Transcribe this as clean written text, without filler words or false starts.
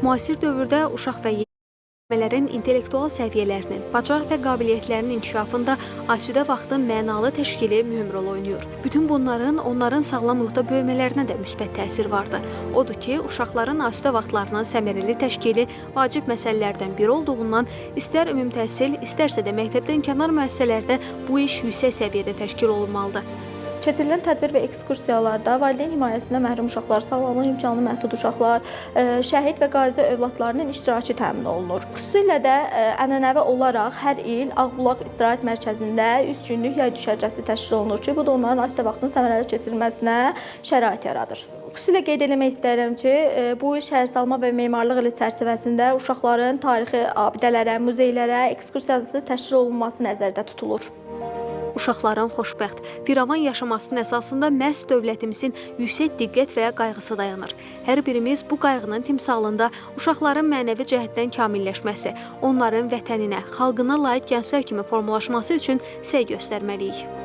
Müasir dövrdə uşaq və yeniyetmələrin intellektual səviyyələrinin, bacarıq və qabiliyyətlərinin inkişafında asudə vaxtın mənalı təşkili mühüm rol oynayır. Bütün bunların onların sağlam ruhda böyümələrinə də müsbət təsiri vardır. Odur ki, uşaqların asudə vaxtlarının səmərəli təşkili vacib məsələlərdən biri olduğundan istər ümumi təhsil, istərsə də məktəbdən kənar müəssisələrdə bu iş yüksək səviyyədə təşkil olunmalıdır. Keçirilən tədbir və ekskursiyalarda valideyn himayəsindən məhrum uşaqlar, sağlamlıq imkanı məhdud uşaqlar, şəhid və qazi övladlarının iştirakı təmin olunur. Xüsusilə də ənənəvi olaraq hər il Ağbulaq İstirahət Mərkəzində 3 günlük yay düşərgəsi təşkil olunur ki, bu da onların asudə vaxtının səmərəli keçirilməsinə şərait yaradır. Xüsusilə qeyd eləmək istəyirəm ki, bu il şəhərsalma və memarlıq ili çərçivəsində uşaqların tarixi abidələrə, muzeylərə ekskursiyası təşkil olunması nəzərdə tutulur. Uşaqların xoşbəxt, firavan yaşamasının əsasında məhz dövlətimizin yüksək diqqət və qayğısı dayanır. Hər birimiz bu qayğının timsalında uşaqların mənəvi cəhətdən kamilləşməsi, onların vətəninə, xalqına layiq gənclər kimi formalaşması üçün səy göstərməliyik.